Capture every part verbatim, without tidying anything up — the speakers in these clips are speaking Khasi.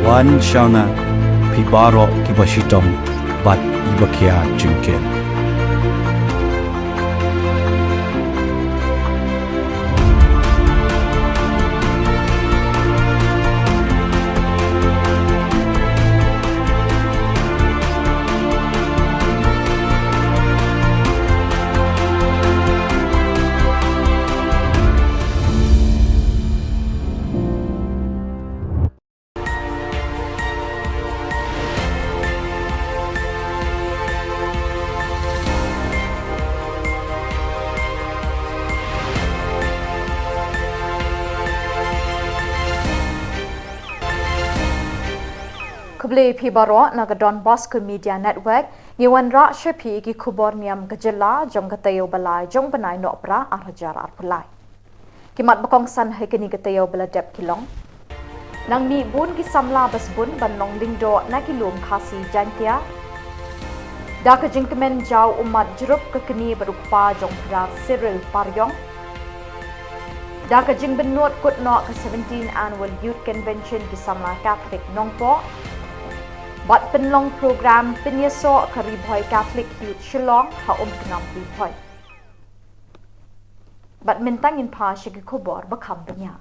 Wan shana phi baroh kiba shitom bad iba khia jingkit. Khublei phi baroh na ka Don Bosco Media Network, ngi wanrah sha phi ki khubor niam ka jylla jong ka taïew ba lai jong bnai Nohprah ar hajar arphew lai. Ki mat ba kongsan ha kine ki taïew ba la dep ki long: Nang mih bun ki samla ba sbun ban long lyngdoh na ki lum Khasi Jaintia. Da ka jingkmen jaw ummat jrup ka kmie bad u kpa jong u Phadar Cyril Pariong. Da ka jingbynud kut noh ka seventeen Annual Youth Convention ki samla Catholic Nongpoh. Bad pynlong program pynïasoh ka Ri Bhoi Catholic Youth Shillong ha Umknam Ri Bhoi. Bad mynta ngin phai sha ki khubor ba kham bniah.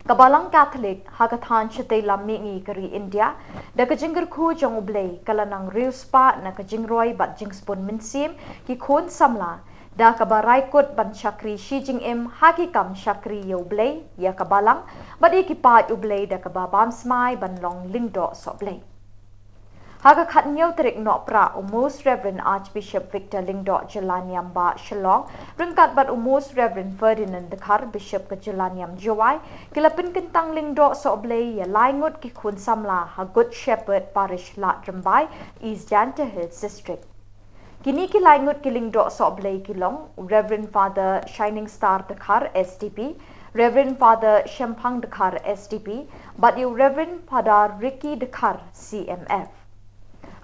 Ka Balang Catholic ha ka thaiñ shatei lam mihngi ka ri India, da ka jingkyrkhu jong U Blei ka la nang riewspah na ka jingroi bad jingsbun mynsiem ki khun samla, da kaba rai kut ban shakri shi jingim ha ki kam shakri ïa U Blei, ïa ka Balang bad ïa ki paid U Blei, da kaba bam smai ban long lyngdoh sohblei. Ha ka khathynñiew tarik Nohprah, u Most Reverend Archbishop Victor Lyngdoh Jyllaniam Bah Shillong ryngkat bad u Most Reverend Ferdinand Dkhar, Bishop ka Jyllaniam Jowai, ki la pynkyntang lyngdoh sohblei ïa lai ngut ki khun samla ha Good Shepherd Parish, Lad Rymbai, East Jaintia Hills District. Kine ki lai ngut ki lyngdoh sohblei ki long u Reverend Father Shining Star Dkhar, S D P, Reverend Father Shemphang Dkhar, S D P, bad ïa u Reverend Phadar Ricky Dkhar, C M F.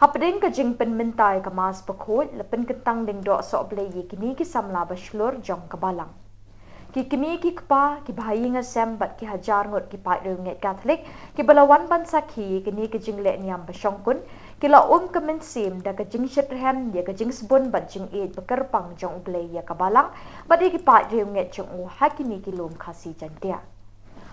Hapdeng ka jingpynmynta ïa ka Mass bakhuid, la pynkyntang lyngdoh sohblei ïa kine ki samla ba shlur jong ka Balang. Ki kmie ki kpa, ki bahaïing hasem bad ki hajar ngut ki paidriewngeit Catholic kiba la wan ban sakhi ïa kine ki jingleh niam ba shongkun, ki la um ka mynsiem da ka jingshitrhem ïa ka jingsbun bad jingïeit ba kyrpang jong U Blei ïa ka Balang bad ïa ki paidriewngeit jong u ha kine ki lum Khasi Jaintia.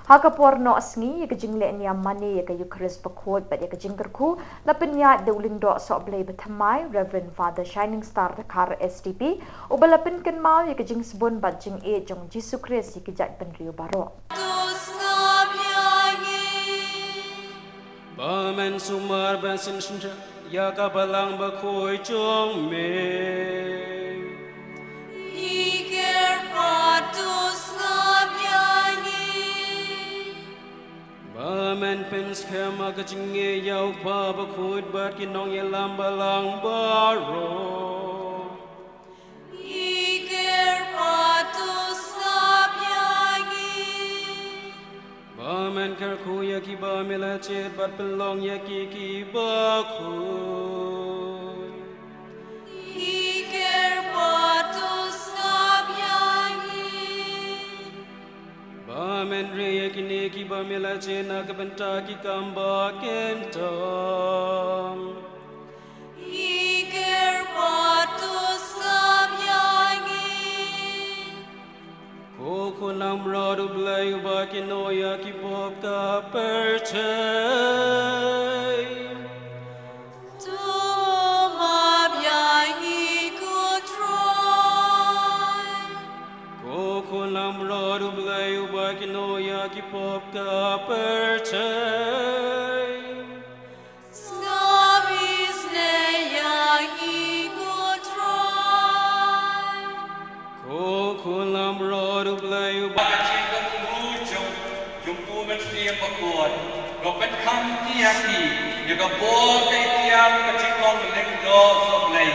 Ha ka por noh sngi, ïa ka jingleh niam mane ïa ka Eukharist bakhuid bad ïa ka jingkyrkhu la pynïaid da u lyngdoh sohblei bathymmai, Reverend Father Shining Star Dkhar, S D P, uba la pynkynmaw ïa ka jingsbun bad jingïeit jong U Jisu Khrist ïa ki jaitbynriew baroh. Ba men sumar ban synshynshar ïa ka Balang bakhuid jong me. Ngi kyrpad to sngap ïa ngi. Ba men pynskhem ha ka jingïeit ïa u Kpa bakhuid bad ki nongïalam Balang baroh. Ngi kyrpad to sngap ïa ngi. Ba men kyrkhu ïa kiba me la jied bad pynlong ïa ki kiba khuid. Ngi kyrpad to sngap ïa ngi. Ba men rieh ïa kine kiba me la jied na ka bynta ki kam ba kyntang. Ngi kyrpad to sngap ïa ngi. Ko Khun langbrot U Blei uba kynnoh ïa ki pop ka pyrthei. To map ïa ngi ko Trai. Ko Khun langbrot U Blei uba kynnoh ïa ki pop ka pyrthei. Sngap isynei ïa ngi ko Trai. Ko Khun langbrot U Blei uba. Ka jingkyrkhu jong, jong u Mynsiem Bakhuid, ko pynkham ïa ki, ïa ka bor ka ïtiar ka jinglong lyngdoh sohblei.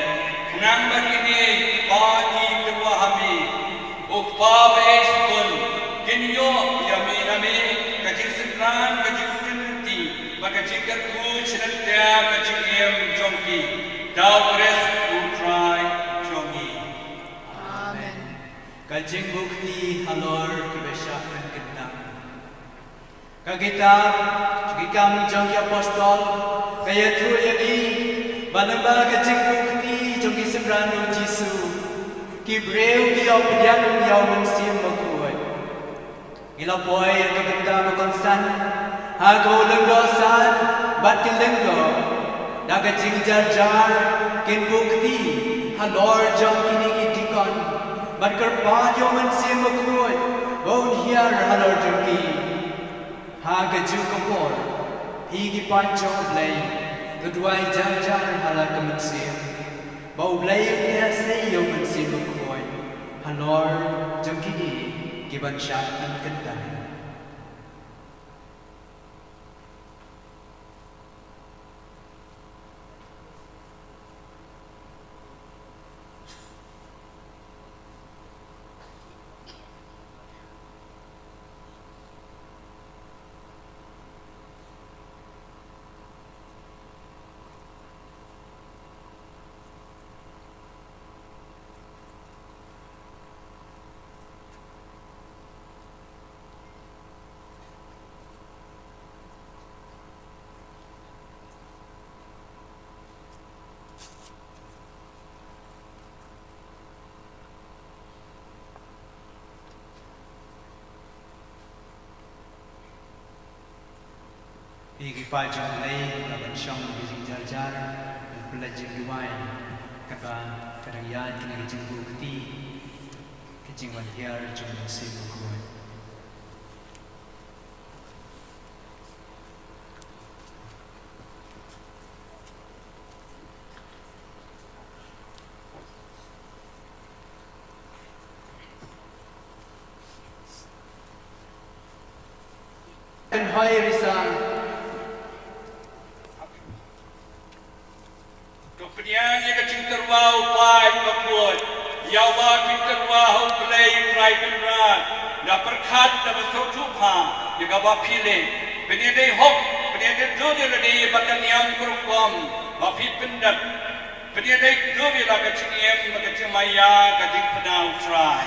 Khnang ba kine kiba ngi tyrwa ha me, U Kpa ba ïeit sbun, kin ïoh ïa me na me ka jingsynran, ka jingkyrkhu, bad ka jingkyrkhu sha lynter ka jingim jong ki. Da U Khrist U Trai jong ngi. Amen. Ka jingbakti halor kiba shah pynkyntang. Ka kitab Ki Kam jong ki Apostol ka ïathuh ïa ngi ba lyngba ka jingbuh kti jong ki synran u Jisu, ki briew ki ïoh pdiang ïa u Mynsiem Bakhuid. Ngi la poi ïa ka bynta ba kongsan ha ka lyngdoh san bad ki lyngdoh. Da ka jingjarjar kin buh kti halor jong kine ki dikon bad kyrpad ïa u Mynsiem Bakhuid ba un hiar halor jong ki. Ha kajuh ka por, phi ki paid jong U Blei, to duwai jar jar ha la ka mynsiem, ba U Blei un ïa sei ïa u Mynsiem Bakhuid halor jong kine ki ban shah pynkyntan. Phi ki paid jong U Blei, la ban shong ki jingjarjar, ban pynleit jingduwai, katba ka dang ïaid kine ki jingbuh kti, ki jingwan hiar jong u Mynsiem Bakhuid. Kynhoi risa. To pdiang ïa ka jingtyrwa u paid bakhuid, ïa uba phi tyrwa ha U Blei Trai Kynrad, da pyrkhat da ba sngewthuh bha ïa kaba phi leh. Phin ïadei hok, phin ïadei dur ïa lade bad ka niam ka rukom ba phi pyndep. Phin ïadei dur ïa la ka jingim bad ka jingmaïa ka jingpynah U Trai.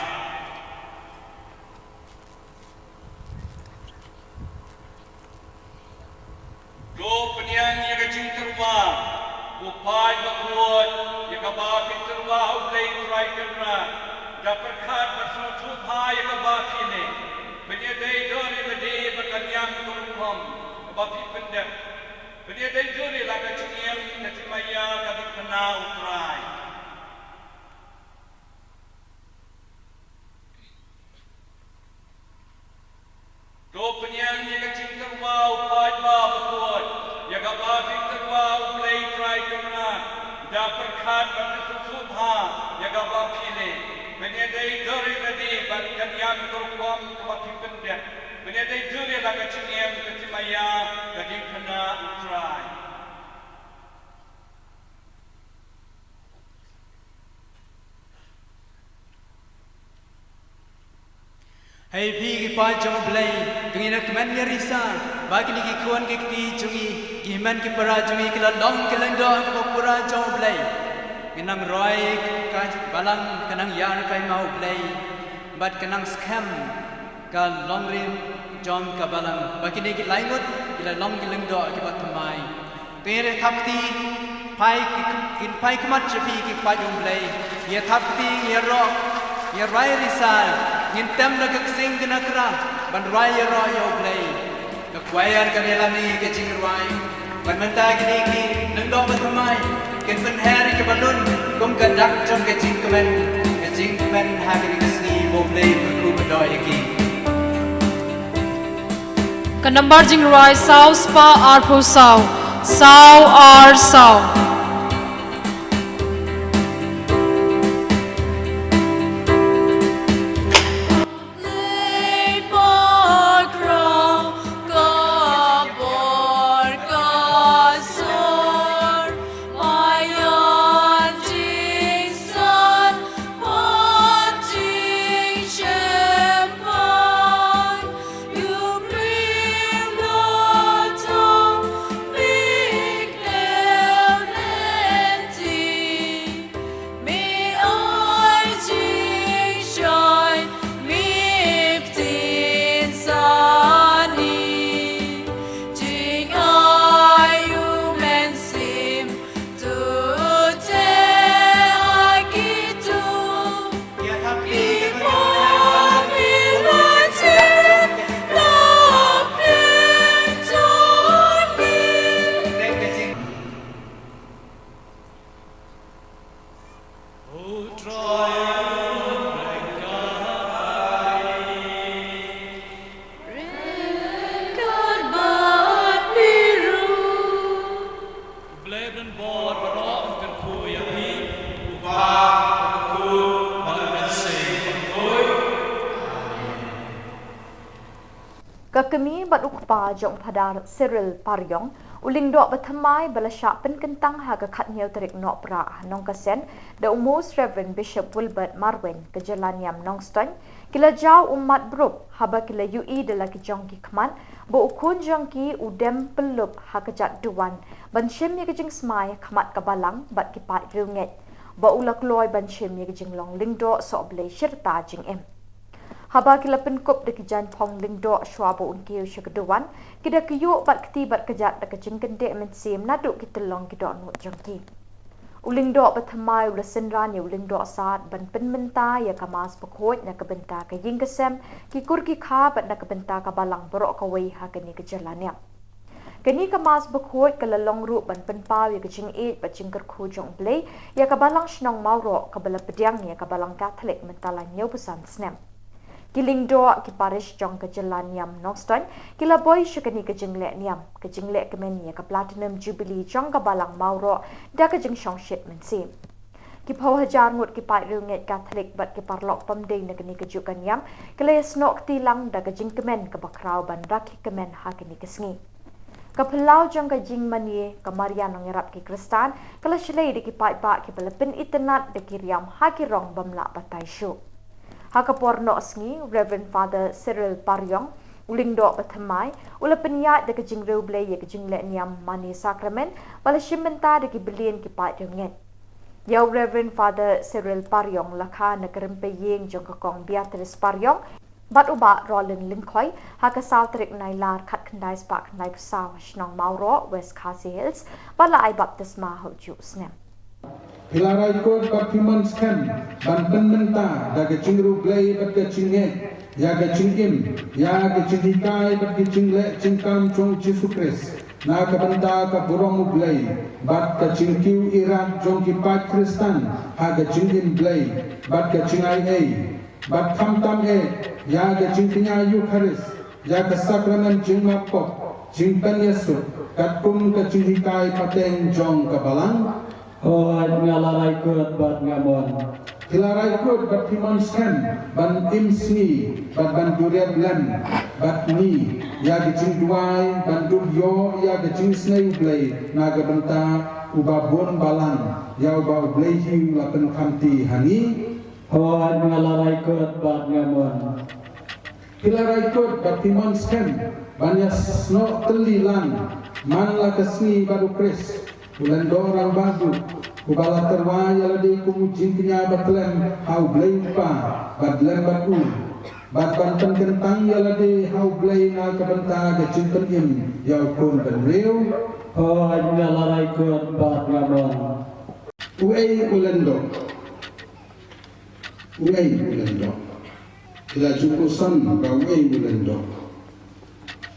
To pdiang ïa ka jingtyrwa u paid bakhuid, ïa kaba phi tyrwa ha U Blei Trai Kynrad, da pyrkhat bad sngewthuh bha ïa kaba phi leh. Phin ïadei dur ïa lade bad ka niam ka rukom kaba phi pyndep. Phin ïadei dur ïa la ka jingim, ka jingmaïa, ka jingpynah U Trai. To pdiang ïa ka jingtyrwa u paid bakhuid, ïa kaba phi tyrwa ha U Blei Trai Kynrad, da pyrkhat bad sngewthuh bha ïa kaba phi leh. Phin ïadei dur ïa lade bad ka niam ka rukom kaba phi pyndep. Phin ïadei dur ïa la ka jingim, ka jingmaïa, ka jingpynah U Trai. Hei phi ki paid jong U Blei, to ngin ïa kmen ïa risa ba kine ki khun ki kti jong ngi, ki hynmen ki para jong ngi ki la long ki lyngdoh kiba pura jong U Blei. Ngin nang roi ka balang, ka nang ïar kai ma U Blei bad ka nang skhem ka longrim jong ka balang ba kine ki lai ngut ki la long ki lyngdoh kiba thymmai. Te ïa thap kti, phai ki, kin phai khmat sha phi ki paid U Blei. Ïa thap kti, ïa roi, ïa roi risa, ngin tem na ka ksing kane ka ra ban roi ïa roi ïa U Blei. Ka choir kan ïalam ïa ka jingrwai. Bad mynta kine ki lyngdoh ba thymmai kin pynher ïa ki balloon kum ka dak jong ka jingkmen, ka jingkmen ha kine ki sngi ba U Blei u kyrkhu kyrdoh ïa ki. Ka nambar jingrwai saw spah arphew saw, saw ar saw. Ka kmie bad u kpa jong u Phadar Cyril Pariong, u lyngdoh ba thymmai ba la shah pynkyntang ha ka khathynñiew tarik Nohprah ha Nongkasen da u Most Reverend Bishop Wilbert Marwein ka jylla niam Nongstoiñ, ki la jaw ummat bruk haba ki la ïohi da la ki jong ki khmat ba u khun jong ki u dem pyllup ha ka jait duwan ban shim ïa ka jingsmai ha khmat ka balang bad ki paid riewngeit, ba u la kloi ban shim ïa ka jinglong lyngdoh sohblei shirta jingim. Haba ki la pynkup da ki jaiñphong lyngdoh shwa ba un kiew sha ka duwan, ki da kyiuh bad kti bad kjat da ka jingkyndit mynsiem naduh ki tyllong ki dohnud jong ki. U lyngdoh ba thymmai u la synran ïa u lyngdoh sad ban pynmynta ïa ka Mass bakhuid na ka bynta ka ïing ka sem, ki kur ki kha bad na ka bynta ka balang baroh kawei ha kane ka jylla niam. Kane ka Mass bakhuid ka la long ruh ban pynpaw ïa ka jingïeit bad jingkyrkhu jong U Blei ïa ka balang shnong Mawroh kaba la pdiang ïa ka balang Katholik mynta la hynñiewphew san snem. Ki lyngdoh ki parish jong ka jylla niam Nongstoiñ ki la buh sha kane ka jingleh niam, ka jingleh kmen ïa ka Platinum Jubilee jong ka balang Mawroh da ka jingshongshit mynsiem. Ki phew hajar ngut ki paid riewngeit Katholik bad ki paralok pom dei na kane ka juk ka niam ki la ïasnoh kti lang da ka jingkmen kaba khraw ban rakhe kmen ha kane ka sngi. Ka phyllaw jong ka jingmane ka Maria Nongïarap ki Khristan ka la shlei da ki paidbah kiba la pynitynnad da ki riam ha ki rong bym lah batai shuh. Ha ka por noh sngi, Reverend Father Cyril Pariong, u lyngdoh ba thymmai, u la pynïaid da ka jingriewblei ïa ka jingleh niam mane sakramen ba la shim bynta da ki byllion ki paid riewngeit. Ïa u Reverend Father Cyril Pariong la kha na ka rympei ïing jong ka Kong Beatrice Pariong bad u Bah Roland Lyngkhoi ha ka saw tarik Nailar khatkhyndai spah khyndaiphew saw ha shnong Mawroh, West Khasi Hills, bad la ai baptisma ha u juh snem. Phi la rai kut bad phi mon skhem ban pynmynta da ka jingriewblei bad ka jingngeit ïa ka jingim, ïa ka jinghikai bad ka jingleh jingkam jong U Jisu Khrist na ka bynta ka burom U Blei bad ka jingkiew irat jong ki paid Khristan ha ka jingim Blei bad ka jingai ei, bad khamtam eh ïa ka jingkñia Eukharist, ïa ka sakramen jingmap pop, jingpynïasuk katkum ka jinghikai pateng jong ka balang. Hooid, nga la rai kut bad nga mon. Phi la rai kut bad phi mon skhem ban im sngi bad ban duriat lem bad ngi ïa ka jingduwai ban dup ïoh ïa ka jingisynei U Blei na ka bynta uba bun balang, ïa uba U Blei hi u la pynkhamti ha ngi. Hooid, nga la rai kut bad nga mon. Phi la rai kut bad phi mon skhem ban ïasnoh tylli lang man la ka sngi bad U Khrist u lyngdoh rangbah duh, uba la tyrwa ïa lade kum u jingkñia ba khlem ha U Blei U Kpa bad lem bad u, bad ban pynkyntang ïa lade ha U Blei na ka bynta ka jingpynim ïa u khun bynriew. Hooid, nga la rai kut bad nga mon. Uei u lyngdoh? Uei u lyngdoh? Phi la ju khuslai ba uei u lyngdoh?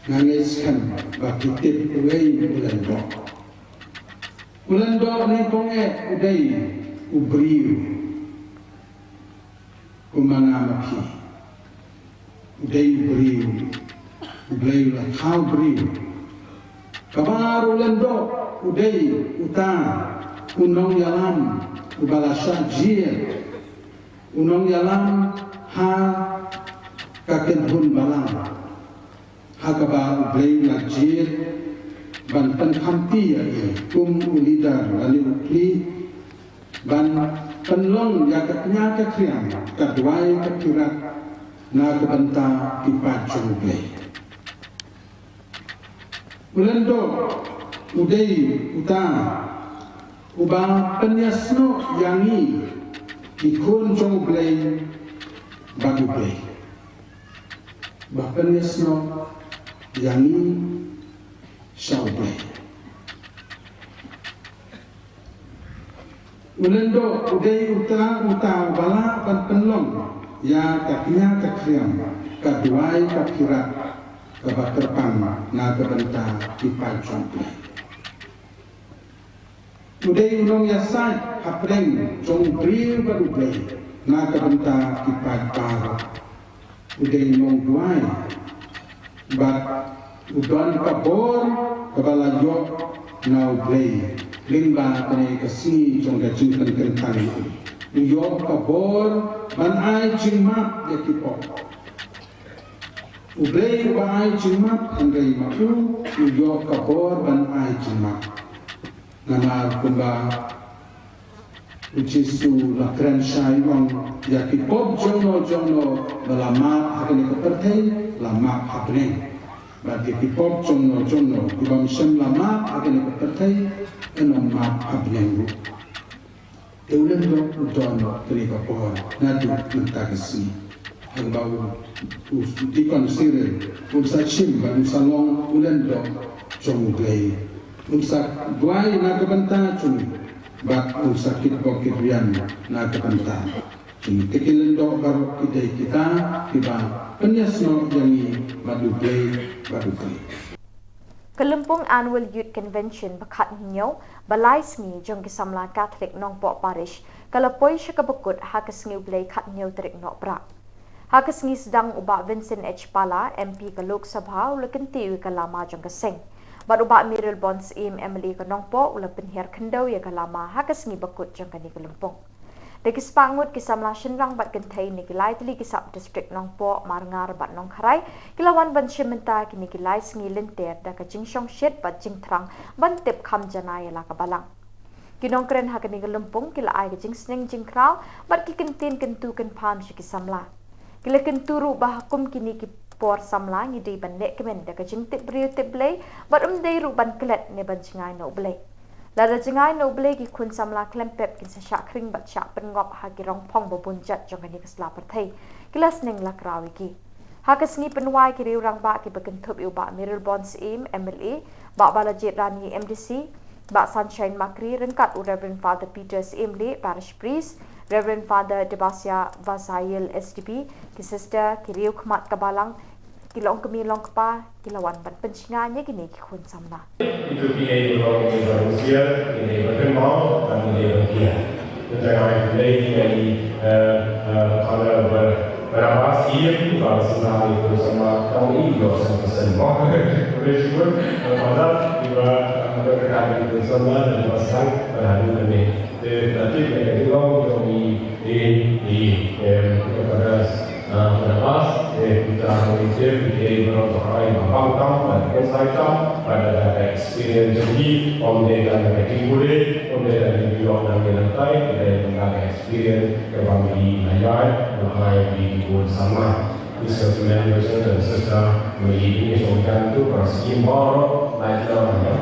Nga ngeit skhem ba phi tip uei u lyngdoh. U lyngdoh nyngkong eh u dei u briew. Kumba nga ma phi. U dei u briew. U Blei u la thaw briew. Kaba ar u lyngdoh u dei uta u nongïalam uba la shah jied. U nongïalam ha ka kynhun balang. Ha kaba U Blei u la jied ban pynkhamti ïa i kum u leader lane u khlieh ban pynlong ïa ka kñia ka khriam, ka duwai ka phirat na ka bynta ki paid jong U Blei. U lyngdoh u dei uta uba pynïasnoh ïa ngi ki khun jong U Blei bad U Blei. Ba pynïasnoh ïa ngi sha U Blei. U lyngdoh u dei uta, uta uba lah ban pynlong ïa ka kñia ka khriam, ka duwai ka phirat, kaba kyrpang na ka bynta ki paid jong U Blei. U dei u nongïasaid hapdeng jong u briew bad U Blei na ka bynta ki paid baroh. U dei u nongduwai bad u don ka bor kaba la ïoh na U Blei lyngba kane ka sngi jong ka jingpynkyntang. U ïoh ka bor ban ai jingmap ïa ki pop. U Blei uba ai jingmap, hynrei ma u u ïoh ka bor ban ai jingmap. Namar kumba u Jisu u la kren shai u ong, ïa ki pop jongno jongno ba la map ha kane ka pyrthei la map ha bneng. Bad ïa ki pop jongno jongno ki bym shym la map ha kane ka pyrthei, yn ym map ha bneng ruh. Te u lyngdoh u don kane ka por naduh mynta ka sngi. Haba u, u Deacon Cyril un sa shim bad un sa long u lyngdoh jong U Blei. Un sa duwai na ka bynta jong ngi bad un sa kitbok kitrwiang na ka bynta jong ngi. Te ki lyngdoh baroh ki dei kita kiba pynïasnoh ïa ngi bad U Blei bad U Blei. Ka Lympung Annual Youth Convention ba khathynñiew ba lai sngi jong ki samla Katholik Nongpoh Parish ka la poi sha kaba kut ha ka sngi U Blei khathynñiew tarik Nohprah. Ha ka sngi sdang u Bah Vincent H Pala, M P ka Lok Sabha, u la kyntiew ïa ka lama jong ka seng. Bad u Bah Mayralborn Syiem, M L A ka Nongpoh, u la pynhiar khyndew ïa ka lama ha ka sngi ba kut jong kane ka lympung. Da ki spah ngut ki samla shynrang bad kynthei na ki lai tylli ki sub district Nongpoh, Marngar bad Nongkharai ki la wan ban shim bynta kine ki lai sngi lynter da ka jingshongshit bad jingthrang ban tip kham janai ïa la ka balang. Ki nongkren ha kane ka lympung ki la ai ka jingsneng jingkhraw bad ki kyntien kyntu kynpham sha ki samla. Ki la kyntu ruh ba ha kum kine ki por samla ngi dei ban leh kmen da ka jingtip briew tip Blei bad ym dei ruh ban klet ne ban jngai na U Blei. Lada jngai na U Blei ki khun samla khlem pep kin sa shah khring bad shah pynngop ha ki rong phong ba bun jait jong kane ka sla pyrthei, ki la sneng la khraw ïa ki. Ha ka sngi pynwai ki riew rangbah kiba kynthup ïa u Bah Mayralborn Syiem, M L A, Bah Balajied Rani, M D C, Bah Sunshine Makri, ryngkat u Reverend Father Peter Syiem Lih, Parish Priest, Reverend Father Debasia Vasail, S D B, ki sister, ki riew khmat ka balang, ki longkmie longkpa, ki la wan ban pynshngaiñ ïa kine ki khun samla. Itu ki ei ba long ki ba rusia, ki ei ba kynmaw, bad ki ei ba kiar. Kita ngai ki ei ki ei, eh, eh, pada ba, pada ba siem, ba sima ni tu sama tang i yo sama sen mo. Boleh sebut, eh, pada, ki ba, eh, pada kena ni tu sama, dan ba sang, pada hari ini. Te, nanti kita di long, kita di, di, di, eh, kita pada Ah, pada pas, eh, kita mengintip, kita baroh pakai mabang tam, dan pun sai tam, pada ada experience lagi, om dia dan ada timbul, om dia dan timbul, dan dia nantai, kita yang ada experience, ke bang di layar, mahai di timbul sama. Mister Commander, President, dan Sister, menjadi songkan tu, para seimbang, naik dalam, ya.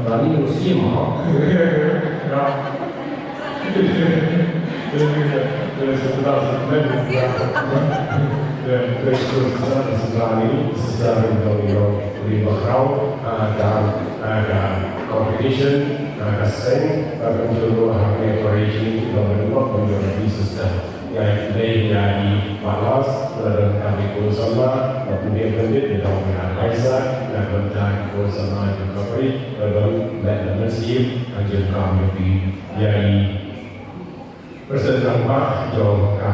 Tadi tu seimbang. Ya. Competition, ka seng, ka control, ha, ka operation, system. Ïa i dei ïa i palas, lada ka dei kun sama, ka pynbeit pynbeit, ïa dong ïa Raisa, ïa bynta kun sama ïa ka pri, lada lada nasib, ka jin kam ïa i, ïa i President Rangbah jong ka,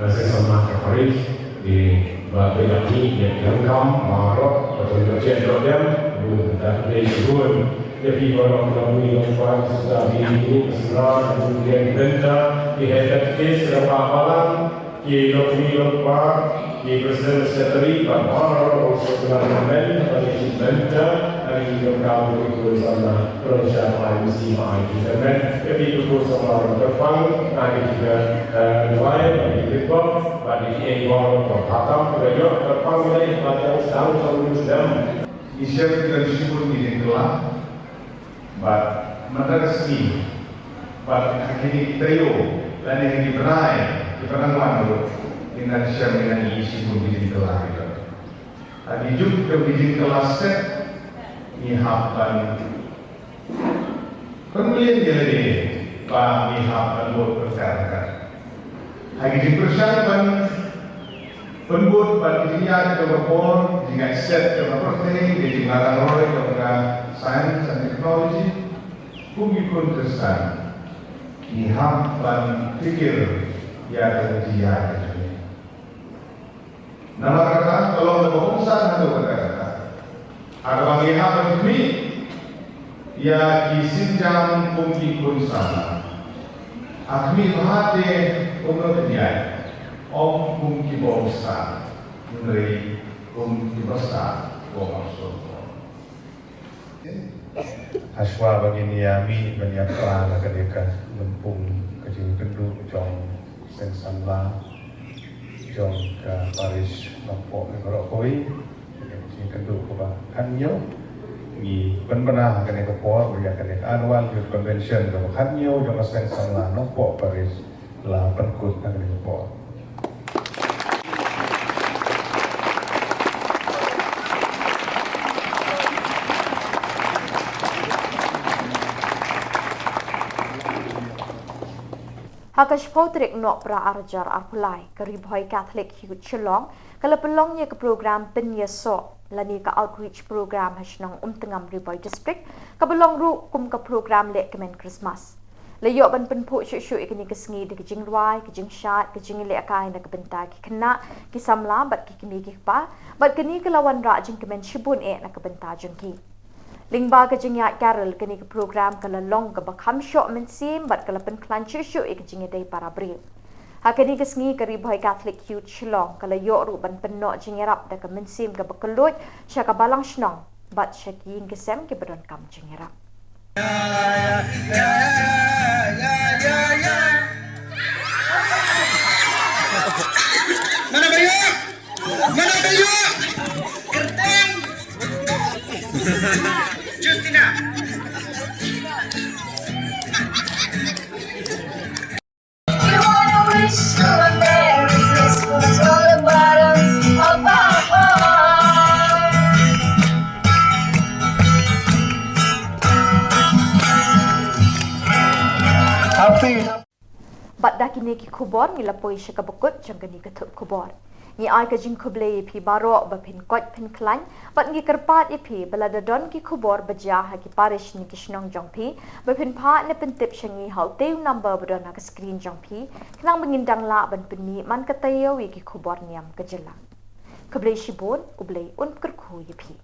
eh, seng samla ka parish, i Bah Beyakni, ïa i Rangkam, Bah Rok, Bah Tun Bah Chen Rok Dem, bun da dei bun. Ïa phi baroh ki long mih long kwai, shisha phi ni ka sra, bun ïa ki bynta, ki headed case, ka pa balang, ki long mih long kwai, ki president secretary, bad baroh ki sra ki long men, bad ki bynta, bad ki long kam, ki long samla. Pynshai ïa ki, ïa ki kyrmen, ïa ki tu sama ïa ki kyrpang, ïa ki tu, eh, duwai, ïa ki tu pop, bad ïa ki eng bor, bad khatam, tu ïa ki kyrpang, ïa ki kyrpang, ïa ki kyrpang, ïa ki kyrpang. Ngi shem ki don shibun ki jingkylla, bad mynta ka sngi, bad ha kine ki taïew, lane ha ki bnai, kiba nang wan ruh, ngin nang shem, ngin nang ïohi shibun ki jingkylla ki don. Ha ki juk jong ki jingkylla stet, ngi hap ban pynmlien ïa lade ba ngi hap ban bud pyrkhat. Ha ki jingpyrshang ban pynbud bad ki jingïaid jong ka por, jingïaid stet jong ka pyrthei, ki jingïaid roi jong ka science and technology, kum ki khun Khristan, ngi hap ban pyrkhat ïa ka jingïaid jong ngi. Namar kata, ka long kaba kongsan haduh katta katta. Ha kaba ngi hap ban khmih ïa ki sienjam kum ki khun samla. Ha khmih bha te kumno te ïa, ym kum ki bym stad. Hynrei Kum ki basa ko maksud. Hashwa ba ngin ïa mih ban ïa pra la ka dei ka lympung ka jingkynduh jong seng samla jong ka parish Nongpoh ïa baroh kawei. Ka dei ka jingkynduh kaba khatnïew. Ngi pynbna ha kane ka por ïa kane ka annual youth convention kaba khatnïew jong ka seng samla Nongpoh parish la pynkut ha kane ka por. Ha ka shiphew tarik Nohprah arhajar arphew lai, ka Ri Bhoi Catholic Youth Shillong ka la pynlong ïa ka program pynïasoh lane ka outreach program ha shnong Umtngam, Ri Bhoi District, kaba long ruh kum ka program lehkmen Christmas. La ïoh ban pynphuh shuh shuh ïa kane ka sngi da ka jingrwai, ka jingshad, ka jingïalehkai na ka bynta ki khynnah, ki samla bad ki kmie ki kpa, bad kane ka la wanrah jingkmen shibun eh na ka bynta jong ki. Lyngba ka jingïaid carol, kane ka program ka la long kaba kham shoh mynsiem bad ka la pynkhlaiñ shuh shuh ïa ka jingïadei para briew. Ha kane ka sngi ka Ri Bhoi Catholic Youth Shillong ka la ïoh ruh ban pynnoh jingïarap da ka mynsiem kaba kylluid sha ka balang shnong bad sha ki ïing ki sem kiba donkam jingïarap. Mana ba ïoh? Mana ba ïoh? Kyrteng. Justina. Happy. Bad da kine ki khubor ngi la poi sha kaba kut jong kane ka thup khubor. Ngi ai ka jingkhublei ïa phi baroh ba phin koit phin khlaiñ, bad ngi kyrpad ïa phi ba lada don ki khubor ba jia ha ki parish ne ki shnong jong phi, ba phin phah ne pyntip sha ngi ha utei u number ba don ha ka screen jong phi, khnang ba ngin dang lah ban pynmih man ka taïew ïa ki khubor niam ka jylla. Khublei shibun, U Blei un kyrkhu ïa phi.